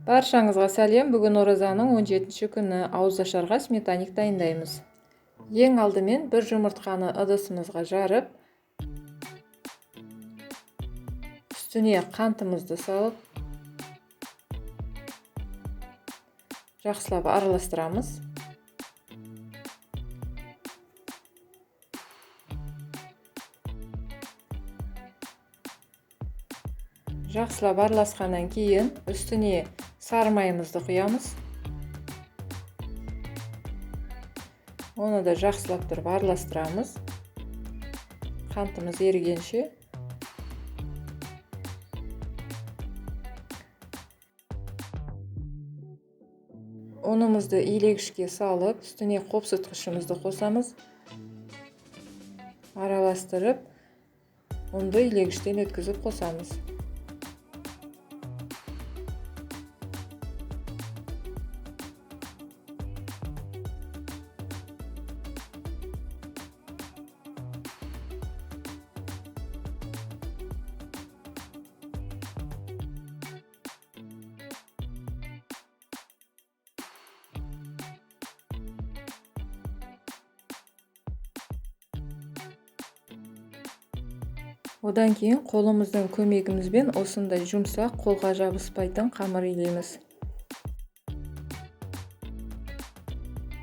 Баршаңызға сәлем. Бүгін оразаның 17 күні, ауызашарға сметанник дайындаймыз. Ең алдымен бір жұмыртқаны ыдысымызға жарып, үстіне қантымызды салып, жақсылап араластырамыз. Жақсылап араласқаннан кейін үстіне сары майымызды құямыз. Оны да жақсылап тұрып араластырамыз. Қантымыз ерігенше. Ұнымызды илегішке салып, үстіне қопсытқышымызды қосамыз. Араластырып, ұнды илегіштен өткізіп қосамыз. Одан кейін қолымыздың көмегімізбен осындай жұмсақ, қолға жабыспайтын қамыр илейміз.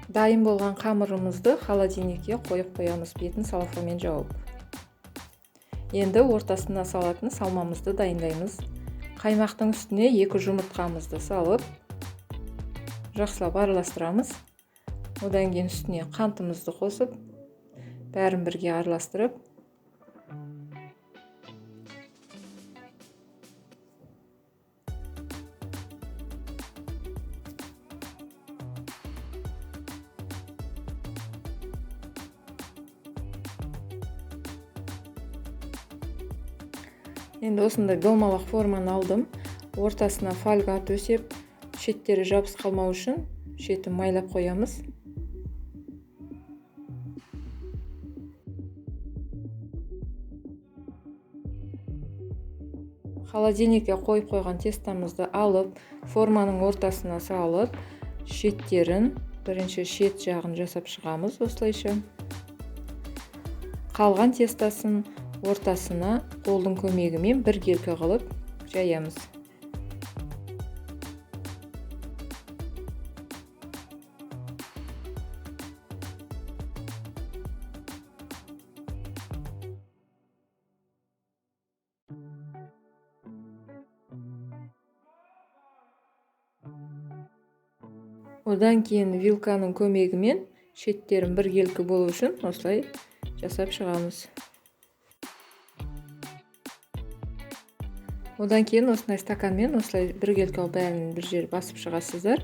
Дайын болған қамырымызды холодильникке қойып қоямыз, бетін салафанмен жауып. Енді ортасына салатын салмамызды дайындаймыз. Қаймақтың үстіне 2 жұмыртқамызды салып, жақсылап араластырамыз. Одан кейін үстіне қантымызды қосып, бәрін бірге араластырып, енді осындай домалақ форманы алдым. Ортасына фольга төсеп, шеттері жабысып қалмау үшін шетін майлап қоямыз. Холодильникке қойып қойған тестамызды алып, форманың ортасына салып, шеттерін, бірінші шет жағын жасап шығамыз осылайша. Қалған тестасын ортасына қолдың көмегімен біркелкі қылып жаямыз. Одан кейін вилканың көмегімен шеттерін біркелкі болу үшін осылай жасап шығамыз. Одан кейін осындай стаканмен осылай біркелкі қылып бәрін бір жер басып шығасыздар.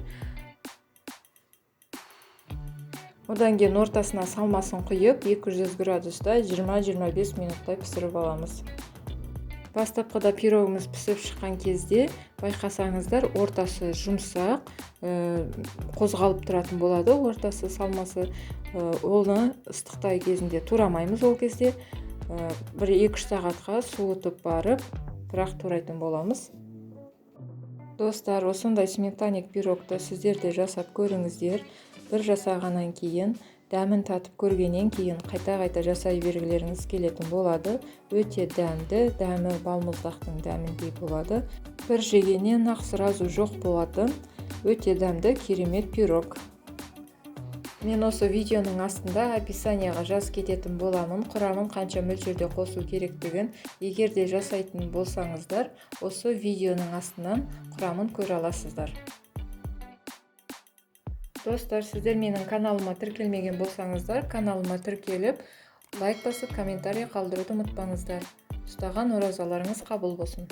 Одан кейін ортасына салмасын құйып, 200 градуста 20-25 минуттай пісіріп аламыз. Бастапқыда пирогымыз пісіп шыққан кезде байқасаңыздар, ортасы жұмсақ, қозғалып тұратын болады, ортасы салмасы. Оны ыстықтай кезінде турамаймыз ол кезде. Бір екі-үш сағатқа суытып барып, бірақ турайтын боламыз. Достар, осындай сметанник пирогты сіздер де жасап көріңіздер. Бір жасағаннан кейін, дәмін татып көргеннен кейін қайта-қайта жасай бергілеріңіз келетін болады. Өте дәмді, дәмі балмұздақтың дәміндей болады. Бір жегеннен ақ сразу жоқ болатын өте дәмді керемет пирог. Мен осы видеоның астында описанияға жазып кететін боламын, құрамын қанша мөлшерде қосу керектігін. Егер де жасайтын болсаңыздар, осы видеоның астынан құрамын көре аласыздар. Достар, сіздер менің каналыма тіркелмеген болсаңыздар, каналыма тіркеліп, лайк басып, комментарий қалдыруды ұмытпаңыздар. Ұстаған оразаларыңыз қабыл болсын.